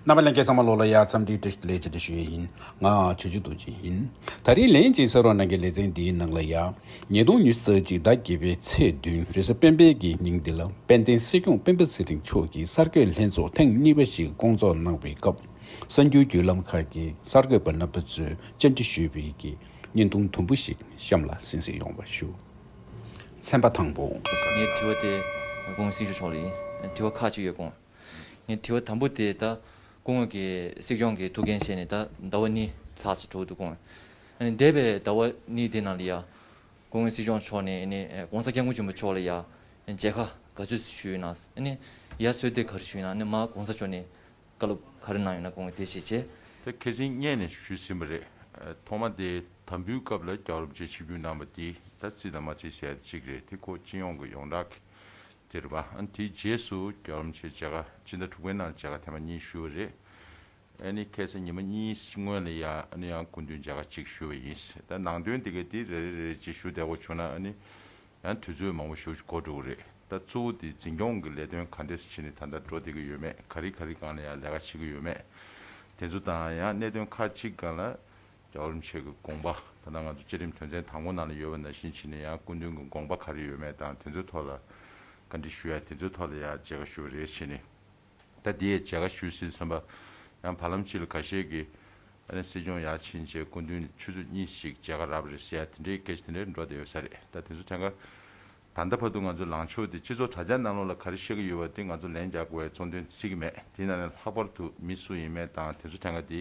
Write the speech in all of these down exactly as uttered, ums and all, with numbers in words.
རྣམ་པ་ལྷན་རྒྱས་ཚང་མ་ལོ་ལ་ཡ་འཚམས་འདྲི་བཀྲ་ཤིས་བདེ་ལེགས་བཅས་བསྒྲགས་ཞུ་ཡས་ཡིན། ང་ཆོས་རྗེ་རྡོ་རྗེ་ཡིན། ད་རིང་ལན་གཅིག་གསན་རོགས་གནང་གི་ལེ་ཚན་འདིའི་ནང་ལ་ཡ། ཉིས་སྟོང་ཉི་ཤུ་རྩ་གཅིག་ཟླ་བརྒྱད་པའི་ཚེས་བདུན་རེས་གཟའ་སྤེན་པའི་གི་ཉིན་འདི་ལ་དཔལ་ལྡན་སྲིད་སྐྱོང་སྤེན་པ་ཚེ་རིང་མཆོག་གིས་གསར་འགོད་ལྷན་ཚོགས་ཐེངས་གཉིས་པ་ཞིག་བསྐོང་ཚོགས་གནང་བའི་སྐབས། གསར་འགྱུར་བརྒྱུད་ལམ་ཁག་གི་གསར་འགོད་པ་རྣམ་པ་ཚོས་བཅར་འདྲི་ཞུས་པའི་གི་བརྙན་ཐུང་དུམ་བུ་ཞིག་གཤམ་ལ་གསན་གཟིགས་ཡོང་བ་ཞུ། ཚན་པ་དང་པོ། ངའི་དྲི་བ་དེ་སྐུ་ངོ་སྲིད་སྐྱོང་མཆོག་ལ་ཡིན། དྲི་བ་ཁག་ཅིག་ཡོད་སྐུ་ངོ། ངའི་དྲི་བ་དང་པོ་དེ་ད་སྐུ་ངོ་གི་སྲིད་སྐྱོང་གི་ཐུགས་འགན་བཞེས་ནས་ད་ཟླ་བ་གཉིས་ལྷག་ཙམ་འགྲོ་གི་འདུག་སྐུ་ངོ། ཨ་ནི་འདས་པའི་ཟླ་བ་གཉིས་དེ་ནང་ལ་ཡ། སྐུ་ངོ་སྲིད་སྐྱོང་མཆོག་ནས་ཨ་ནི་༸གོང་ས་༸སྐྱབས་མགོན་ཆེན་པོ་མཆོག་ལ་ཡ་མཇལ་ཁ་ག་ཚོད་ཞུས་ཡོད་ན། ཨ་ནི་ཡ་སོད་དེ་ག་རེ་ཞུས་ཡོད་ན། ཨ་ནི་མ་༸གོང་ས་མཆོག་ནས་བཀའ་སློབ་ག་རེ་གནང་ཡོད་ན་སྐུ་ངོ་དེ་ཞིག་བྱས། དེ་ཁ་སང་སྔོན་ནས་ཞུས་ཟིན་པ་རེད། ཐོག་མ་དེ་དམ་འབུལ་སྐབས་ལ་རྒྱལ་བ་རིན་པོ་ཆེ་ཆིབས་བསྒྱུར་གནང་བ་དེ་ད་རྩིས་དང་མ་རྩིས་ཟེར་ཡ་དེ་གཅིག་རེད། དེ་ཁོ་སྤྱི་ཡོངས་ཀྱི་ཡོངས་གྲགས་ཀྱི་དེ་རེད་པ། ཨ་ནི་དེའི་རྗེས་སུ་རྒྱལ་བ་རིན་པོ་ཆེ་མཇལ་ཁ་སྤྱི་ཟླ་དྲུག་པའི་ནང་མཇལ་ཁ་ཐེངས་མ་གཉིས་ཞུས་པ་རེད། ཨ་ནི་ཁ་སང་ཉི་མ་གཉིས་སྔོན་ལ་ཡ་ཨ་ནི་ཡང་སྐུ་མདུན་མཇལ་ཁ་གཅིག་ཞུས་པ་ཡིན། ད་ནང་དོན་དེ་ག་དེ་རེ་རེ་རེ་རེ་ཅིག་ཞུ་བདེ་པོ་བྱུང་ན་ཨ་ནི་ཡང་དུས་ཚོད་མང་པོ་ཞེ་པོ་ཅིག་འགོར་འགྲོ་གི་རེད། ད་གཙོ་བོ་དེ་འཛིན་སྐྱོང་གི་ལས་དོན་ག་འདྲས་བྱས་ནས་ད་ལྟ་འགྲོ་བསྡད་ཀྱི་ཡོད་མེད། ག་རེ་ག་རེ་སྒང་ལ་ཡང་ལས་ཀ་བྱེད་ཀྱི་ཡོད་མེད། དེ་ཚོ་དང་ཡང་གནད་དོན་ཁག་ཅིག་སྒང་ལ་རྒྱལ་བ་རིན་པོ་ཆེ་གི་དགོངས་པ། ད་ལྟ་ང་ཚོ་བཅའ་ཁྲིམས་དོན་ཚན་དང་པོ་ནང་ལ་ཡོད་པ་ནང་བཞིན་བྱས་ནས་ཡང་སྐུ་མདུན་གྱི་དགོངས་པ་ག་རེ་ཡོད་མེད་དང་། དེ་ཚོའི་ཐོག་ལ་བཀའ་འདྲི་ཞུ་ཡ་དེ་ཚོའི་ཐོག་ལ་ཡང་མཇལ་ཁ་ཞུ་བ་རེད་བྱས་ནས། ད་དེ་ཡས་མཇལ་ཁ་ཞུས་ཟིན་ཙམ་པ། ཡང་བར་ལམ་གཅིག་ལ་ཁ་ཤས་ཀྱིས་ཨ་ནི་སྲིད་སྐྱོང་ཡར་ཕྱིན་རྗེས་སྐུ་མདུན་ཆུ་ཚོད་གཉིས་ཤིག་མཇལ་ཁ་རག་པ་རེད་ཟེར་ཡ་དེ་འདྲའི་སྐད་ཆ་དེ་འདྲ་འགྲོ་བསྡད་ཡོད་ས་རེད། ད་དེ་ཚོ་ཐད་ཀར་ད་ལྟ་བར་དུ་ང་ཚོ་ལངས་ཕྱོགས་དེ་སྤྱི་ཚོགས་དྲ་རྒྱ་ནང་ལོགས་ལ་ག་རེ་བཤད་ཀྱི་ཡོད་པ་དེ་ང་ཚོ་ལན་རྒྱག་དགོས་པའི་གཙོ་འདོན་བརྩི་གི་མེད། དེ་ནང་ནས་ལྷག་པར་དུ་མི་སུ་ཡིན་མིན་དང་དེ་ཚོ་ཐད་ཀར་དེ་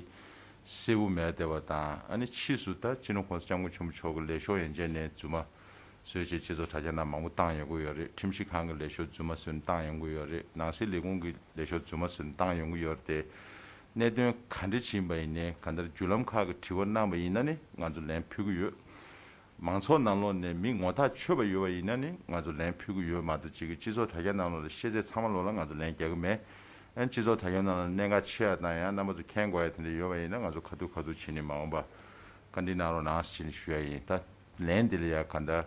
གསལ་པོ་མེད་བསྡད་པ་དང་། ཨ་ནི་ཕྱིས་སུ་ད་སྤྱི་ནོར་༸གོང་ས་༸སྐྱབས་མགོན་ཆེན་པོ་མཆོག་གི་ལས་ཤོག་ཡན་ཆད་ནས་རྫུན་མ་བཟོས་བྱས་སྤྱི་ཚོགས་དྲ་རྒྱ་ནང་མང་པོ་བཏང་ཡོང་གི་ཡོད་རེད། ཁྲིམས་ཞིབ་ཁང་གི་ལས་ཤོག་རྫུན་མ་བཟོས་ནས་བཏང་ཡོང་གི་ཡོད་རེད། ནང་སྲིད་ལས་ཁུངས་ཀྱི་ལས་ཤོག་རྫུན་མ་བཟོས་ནས་བཏང་ཡོང་གི་ཡོད་རེད་དེ། གནད་དོན་ག་འདྲ་ཅིག་ཡིན་པ་ཡིན་ནའི་གང་ལྟར་བརྒྱུད་ལམ་ཁག་གི་དྲི་བ་གནང་པ་ཡིན་ན་ནི་ང་ཚོ་ལན་ཕུལ་གྱི་ཡོད། མང་ཚོགས་ནང་ལོགས་ནས་མི་ངོ་ཐག་ཆོད་པ་ཡོད་པ་ཡིན་ན་ནི་ང་ཚོ་ལན་ཕུལ་གྱི་ཡོད་མ་གཏོགས་ཅིག་གི་སྤྱི་ཚོགས་དྲ་རྒྱ་ནང་ལོགས་ལ་བཤད་ཚད་ཚང་མ་ལོགས་ལ་ང་ཚོ་ལན་རྒྱག་གི་མེད། ཨ་ནི་སྤྱི་ཚོགས་དྲ་རྒྱ་ནང་ལ་གནད་འགག་ཆེ་ཡ་དང་ཡང་རྣམ་པ་ཚོ་མཁྱེན་དགོས་ཡ་དེ་འདྲ་ཡོད་པ་ཡིན་ན་ང་ཚོ་ཁ་ཐུག་ཁ་ཐུག་བྱས་ནས་མ་འོངས་པ་བཀའ་འདྲི་གནང་རོགས་གནང་ཟེར་ནས་ཞུ་ཡ་ཡིན། ད་ལན་དེ་ལ་ཡ་ག་འདྲ་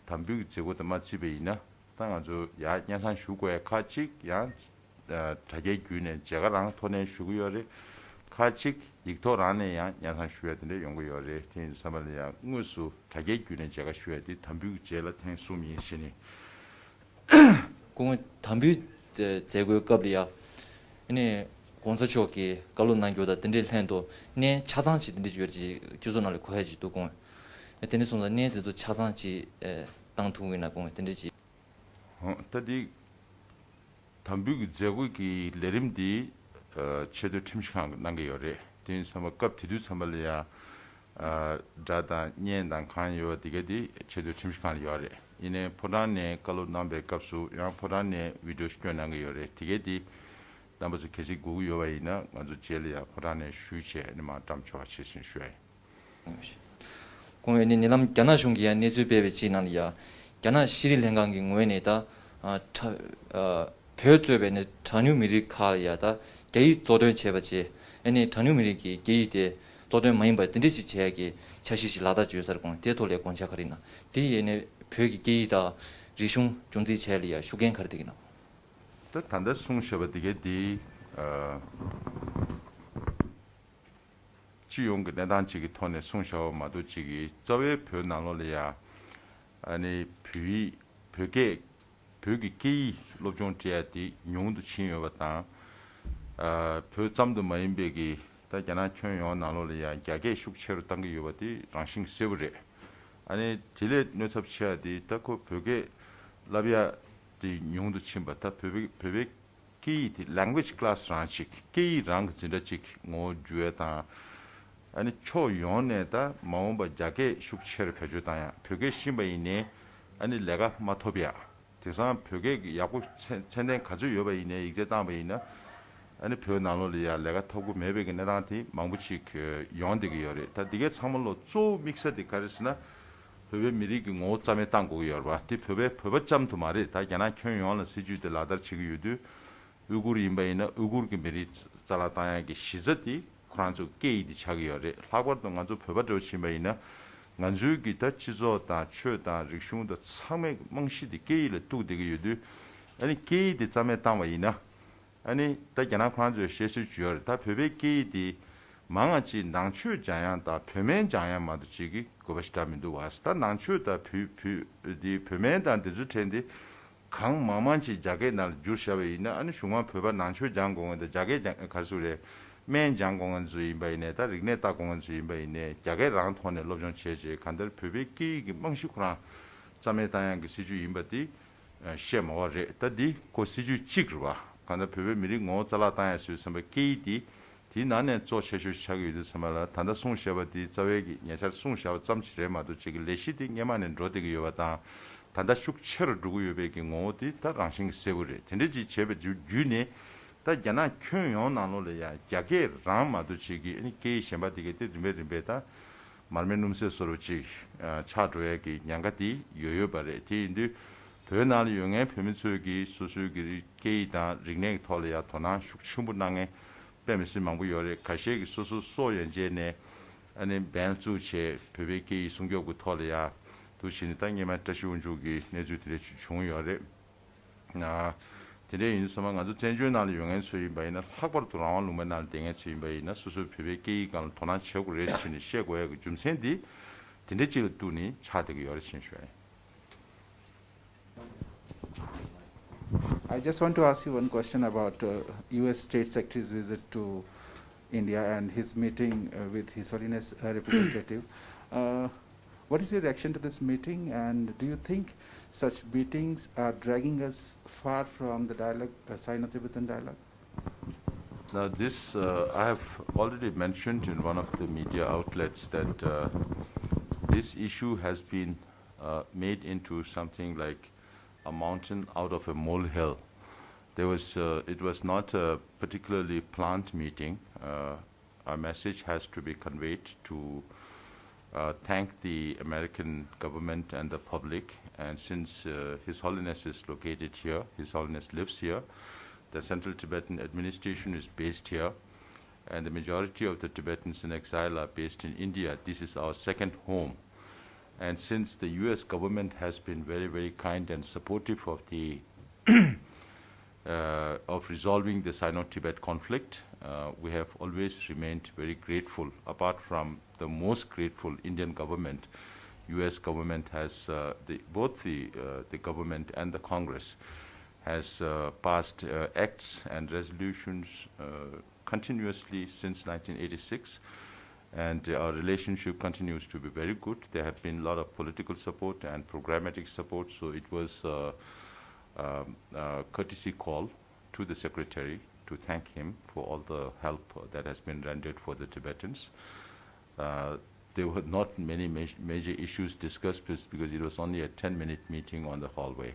དམ་འབུལ་གྱི་མཛད་སྒོ་དང་མ་བརྩིས་པ་ཡིན་ན། ད་ང་ཚོ་ཡར་སྙན་སེང་ཞུ་དགོས་ཡ་ཁག་ཅིག་ཡང་དྲ་རྒྱའི་བརྒྱུད་ནས་མཇལ་ཁ་རང་ཐོག་ནས་ཞུ་གི་ཡོད་རེད། ཁག་ཅིག་ཡིག་ཐོག་རང་ནས་ཡང་སྙན་སེང་ཞུ་ཡ་དེ་འདྲ་ཡོང་གི་ཡོད་རེད། དེ་ཡིན་དུས་ཙམ་པ་ལ་ཡང་དངོས་སུ་དྲ་རྒྱའི་བརྒྱུད་ནས་མཇལ་ཁ་ཞུ་ཡ་དེ་དམ་འབུལ་གྱི་རྗེས་ལ་ཐེངས་གསུམ་ཡིན་ཟེར་ནས། སྐུ་ངོ་དམ་འབུལ་མཛད་སྒོའི་སྐབས་ལ་ཡ། ཨ་ནི་༸གོང་ས་མཆོག་གིས་བཀའ་སློབ་གནང་རྒྱུ་དང་དེ་འདྲའི་ལྷན་དུ་གནས་ཆ་ཚང་ཅིག་དེ་འདྲ་ཅིག་ཡོད་རེད་ཅེས་སྤྱི་ཚོགས་ནང་ལ་གོ་ཡ་ཅིག་འདུག་སྐུ་ངོ། དེ་འདྲ་སོང་ཙང་གནས་དེ་ཚོ་ཆ་ཚང་ཅིག་བཏང་ཐུབ་ཀྱི་ཡོད་ན་སྐུ་ངོ་དེ་འདྲ་ཅིག་ད་འདི་དམ་འབུལ་གྱི་མཛད་སྒོ་གི་ལས་རིམ་འདི་ཆེས་མཐོའི་ཁྲིམས་ཞིབ་ཁང་གིས་གནང་གི་ཡོད་རེད། དེ་ཡིན་དུས་ཙམ་པ་སྐབས་དེ་དུས་ཙམ་པ་ལ་ཡང་སྒྲ་དང་བརྙན་དང་གང་ཡོད་པ་དེ་ག་དེ་ཆེས་མཐོའི་ཁྲིམས་ཞིབ་ཁང་ལ་ཡོད་རེད། ཡིན་ནའི་ཕོ་བྲང་ནས་བཀའ་སློབ་གནང་པའི་སྐབས་སུ་ཡང་ཕོ་བྲང་ནས་བི་ཌི་ཡོ་ཞིག་བསྐྱོན་གནང་གི་ཡོད་རེད། དེ་ག་དེ་རྣམ་པ་ཚོ་གལ་སྲིད་དགོས་ཀྱི་ཡོད་པ་ཡིན་ན་ང་ཚོ་རྗེས་ལ་ཡང་ཕོ་བྲང་ནས་ཞུས་བྱས་ནས་མར་བཀྲམ་ཆོག་པ་བྱེད་ཅེས་ཞུ་ཡ་ཡིན། སྐུ་ངོ་ནི་ཉེ་ལམ་རྒྱ་ནག་གཞུང་གིས་ཡང་གནས་ཚུལ་སྤེལ་བའི་གཅིག་ནང་ལ་ཡ། རྒྱ་ནག་ཤེས་རིག་ལྷན་ཁང་གི་ངོས་ནས་ད། ཨ་ཁྲ་ཨ་བོད་གཙོས་པའི་ནི་གྲངས་ཉུང་མི་རིགས་ཁག་ལ་ཡ་ད་རྒྱ་ཡིག་གཙོ་འདོན་བྱས་པ་བཅས་ཨ་ནི་གྲངས་ཉུང་མི་རིགས་ཀྱི་སྐད་ཡིག་དེ་གཙོ་འདོན་མ་ཡིན་པ་དེ་འདྲ་ཞིག་བྱས་ཡ་གི་འཆར་གཞི་ཞིག་ལག་བསྟར་བྱས་ཡོད་ས་རེད། སྐུ་ངོ་དེའི་ཐོག་ལ་དགོངས་འཆར་ག་རེ་ཡིན་ན། དེ་ཡིན་ནའི་བོད་ཀྱི་སྐད་ཡིག་དང་རིག་གཞུང་སྐྱོང་རྩིས་བྱས་ཡ་ལ་ཡ་ཤུགས་རྐྱེན་ག་རེ་ཐེབས་ཀྱི་ན། ད་ད་ལྟ་གསུངས་བཞག་པ་དེ་གའི་དེ། ཨ། སྤྱི་ཡོངས་ཀྱི་གནས་སྟངས་གཅིག་གི་ཐོག་ནས་གསུངས་བཞག་པ་མ་གཏོགས་གཅིག་གི་རྩ་བའི་བོད་ནང་ལོགས་ལ་ཡ། ཨ་ནི་བོད་ཡིག་བོད་སྐད་བོད་ཀྱི་སྐད་ཡིག་སློབ་སྦྱོང་སྤྲད་ཡ་དེ་ཉུང་དུ་ཕྱིན་ཡོད་པ་དང་། ཨ། བོད་ཙམ་དུ་མ་ཡིན་པའི་གི་ད་རྒྱ་ནག་ཁྱོན་ཡོངས་ནང་ལོགས་ལ་ཡ་རྒྱ་སྐད་ཤུགས་ཆེ་རུ་བཏང་གི་ཡོད་པ་དེ་རང་བཞིན་གསལ་པོ་རེད། ཨ་ནི་དེ་ལས་གནོད་ཚབས་ཆེ་བ་དེ་ད་ཁོ་བོད་སྐད་བསླབ་ཡ་དེ་ཉུང་དུ་ཕྱིན་པ། ད་བོད་པའི་བོད་པའི་སྐད་ཡིག་དེ་language class རང་ཅིག་སྐད་ཡིག་རང་གི་འཛིན་གྲྭ་ཅིག་ངོ་བོ་འགྱུར་བ་དང་། ཨ་ནི་ཕྱོགས་ཡོངས་ནས་ད་མ་འོངས་པ་རྒྱ་སྐད་ཤུགས་ཆེ་རུ་བེད་སྤྱོད་བཏང་ཡ། བོད་སྐད་ཤེས་པ་ཡིན་ནའི་ཨ་ནི་ལས་ཀ་མ་ཐོབ་ཡ། དེང་སང་བོད་སྐད་ཀྱི་ཡག་པོ་ཚད་ཚད་ལྡན་ག་ཚོད་ཡོད་པ་ཡིན་ནའི་ཡིག་ཚད་བཏང་པ་ཡིན་ན། ཨ་ནི་བོད་ནང་ལོགས་ལ་ཡ་ལས་ཀ་ཐོབ་ཀྱི་མེད་པའི་གི་གནས་སྟངས་དེ་མང་པོ་ཅིག་ཡོང་བསྡད་ཀྱི་ཡོད་རེད། ད་འདི་གའི་ཚང་མ་ལོ་གཙོ་བོ་དམིགས་ས་དེ་ག་རེ་ཟེར་ན། བོད་པའི་མི་རིགས་ཀྱི་ངོ་བོ་རྩ་མེད་བཏང་དགོས་ཀྱི་ཡོད་རེད་པ། དེ་བོད་པའི་བོད་པ་ཙམ་དུ་མ་རེད། ད་རྒྱ་ནག་ཁྱོན་ཡོངས་ལ་སྲིད་ཇུས་དེ་ལག་བསྟར་བྱེད་ཀྱི་ཡོད་དུས། ཨུ་གུར་ཡིན་པ་ཡིན་ན་ཨུ་གུར་གྱི་མི་རིགས་རྩ་བརླག་བཏང་ཡག་གི་གཞི་རྩ་དེ་ཁོ་རང་ཚོ་སྐད་ཡིག་དེ་ཆགས་ཀྱི་ཡོད་རེད། ལྷག་པར་དུ་ང་ཚོ་བོད་པ་འདྲ་བོ་ཕྱིན་པ་ཡིན་ན། ང་ཚོའི་གི་ད་སྤྱི་ཚོགས་དང་ཆོས་དང་རིག་གཞུང་དང་ཚང་མའི་རྨང་གཞི་དེ་སྐད་ཡིག་ལ་གཏུགས་བསྡད་ཀྱི་ཡོད་དུས། ཨ་ནི་སྐད་ཡིག་དེ་རྩ་མེད་བཏང་བ་ཡིན་ན། ཨ་ནི་ད་རྒྱ་ནག་ཁོ་རང་ཚོས་བཤད་སྲོལ་ཅིག་ཡོད་རེད། ད་བོད་པའི་སྐད་ཡིག་དེ་མང་ང་ཅིག་ནང་ཆོས་སྦྱང་ཡག་དང་བོད་སྨན་སྦྱང་ཡག་མ་གཏོགས་ཅིག་གི་དགོས་པ་ཞེ་དྲག་མི་འདུག་བ། ད་ནང་ཆོས་དང་བོད་བོད་དེ་བོད་སྨན་དང་དེ་ཚོའི་ཕྲན་དེ་གང་མང་མང་ཅིག་རྒྱ་སྐད་ནང་ལ་བསྒྱུར་བཞག་པ་ཡིན་ན། ཨ་ནི་གཞུག་མ་བོད་པ་ནང་ཆོས་སྦྱང་དགོས་མཁན་དང་རྒྱ་སྐད་སྦྱང་ག་རེ་ཟེར་དགོས་རེད། སྨན་སྦྱང་དགོས་མཁན་ཚོ་ཡིན་པ་ཡིན་ནའི་ད་རིག་གནས་ལྟ་དགོས་མཁན་ཚོ་ཡིན་པ་ཡིན་ནའི་རྒྱ་སྐད་རང་ཐོག་ནས་སློབ་སྦྱོང་བྱས་རྗེས་གང་ལྟར་བོད་པའི་སྐད་ཡིག་གི་རྨང་གཞི་ཁོ་རང་རྩ་མེད་བཏང་ཡག་གི་སྲིད་ཇུས་ཡིན་པ་དེ་བཤད་མ་བ་རེད། ད་འདི་ཁོ་སྲིད་ཇུས་གཅིག་རེད་བ། གང་ལྟར་བོད་པའི་མི་རིགས་ངོ་བོ་རྩ་བརླག་བཏང་ཡག་བཟོས་ཟིན་པ་སྐད་ཡིག་འདི་དེའི་ནང་ནས་གཙོ་ཆེ་ཤོས་ཆགས་ཀྱི་ཡོད་དུས་ཙམ་པ་ལ། ད་ལྟ་གསུངས་བཞག་པ་འདི་རྩ་བའི་གི་ཉེ་ཆར་གསུངས་བཞག་པ་ཙམ་ཞིག་རེད་མ་གཏོགས་ཅིག་གི་ལས་གཞི་འདི་སྔོན་མ་ནས་འགྲོ་བསྡད་ཀྱི་ཡོད་པ་དང་། ད་ལྟ་ཤུགས་ཆེ་རུ་འགྲོ་གི་ཡོད་པའི་གི་ངོ་བོ་འདི་ད་རང་བཞིན་གྱི་གསལ་པོ་རེད། དེ་འདྲ་ཅིག་བྱས་པ་བརྒྱུད་ནས་ད་རྒྱ་ནག་ཁྱོན་ཡོངས་ནང་ལོགས་ལ་ཡང་རྒྱ་སྐད་རང་མ་གཏོགས་ཅིག་གི་ཨ་ནི་སྐད་ཡིག་གཞན་པ་དེ་གའི་དེ་རིམ་པས་རིམ་པས་ད་མར་མེ་སྣུམ་ཟད་བཟོ་འདྲ་ཅིག་ཆགས་འགྲོ་ཡག་གི་ཉེན་ཁ་དེ་ཡོད་ཡོད་པ་རེད། དེ་ཡིན་དུས་བོད་ནང་ལ་ཡོད་མཁན་བོད་མི་ཚོས་ཀྱིས་སོ་སོའི་གི་སྐད་ཡིག་དང་རིག་གནས་ཀྱི་ཐོག་ལ་ཡང་དོ་སྣང་ཤུགས་ཆེན་པོ་གནང་མཁན་དཔེ་མི་སྲིད་མང་པོ་ཡོད་རེད། ཁ་ཤས་ཀྱིས་སོ་སོ་སྲོག་ཡན་ཆད་ནས་ཨ་ནི་འབེན་བཙུགས་བྱས་བོད་པའི་སྐད་ཡིག་སྲུང་སྐྱོབ་ཀྱི་ཐོག་ལ་ཡང་འདུག་བྱས་ནས། ད་སྔོན་མ་བཀྲ་ཤིས་དབང་ཕྱུག་གི་གནས་ཚུལ་དེ་འདྲ་ཅིག་བྱུང་ཡོད་རེད། ཨ། དེ་འདྲ་ཡིན་དུས་ཙམ་པ་ང་ཚོ་བཙན་བྱོལ་ནང་ལ་ཡོད་མཁན་ཚོ་ཡིན་པ་ཡིན་ན། ལྷག་པར་དུ་རང་དབང་ལུང་པའི་ནང་ལ་བསྡད་མཁན་ཚོ་ཡིན་པ་ཡིན་ན། སོ་སོའི་བོད་པའི་སྐད་ཡིག་སྒང་ལ་དོ་སྣང་བྱེད་དགོས་རེད་ཟེར་ནས་བཤད་དགོས་ཡག་གི་རྒྱུ་མཚན་འདི་དེ་འདྲ་ཅིག་ལ་གཏུགས་ནས་ཆགས་བསྡད་ཀྱི་ཡོད་རེད་ཅེས་ཞུ་ཡ་ཡིན། I just want to ask you one question about uh, U S State Secretary's visit to India and his meeting uh, with His Holiness uh, representative. Uh, what is your reaction to this meeting, and do you think such meetings are dragging us far from the dialogue, uh, Sino-Tibetan dialogue? Now, this uh, I have already mentioned in one of the media outlets that uh, this issue has been uh, made into something like a mountain out of a molehill. There was, uh, it was not a particularly planned meeting. Uh, our message has to be conveyed to uh, thank the American government and the public. And since uh, His Holiness is located here, His Holiness lives here, the Central Tibetan Administration is based here, and the majority of the Tibetans in exile are based in India. This is our second home. And since the U S government has been very, very kind and supportive of the uh, of resolving the Sino-Tibet conflict, uh, we have always remained very grateful. Apart from the most grateful Indian government, U S government has uh, the, both the uh, the government and the Congress has uh, passed uh, acts and resolutions uh, continuously since nineteen eighty-six, and our relationship continues to be very good. There have been a lot of political support and programmatic support, so it was uh, um, a courtesy call to the secretary to thank him for all the help that has been rendered for the Tibetans. Uh, there were not many ma- major issues discussed because it was only a ten minute meeting on the hallway.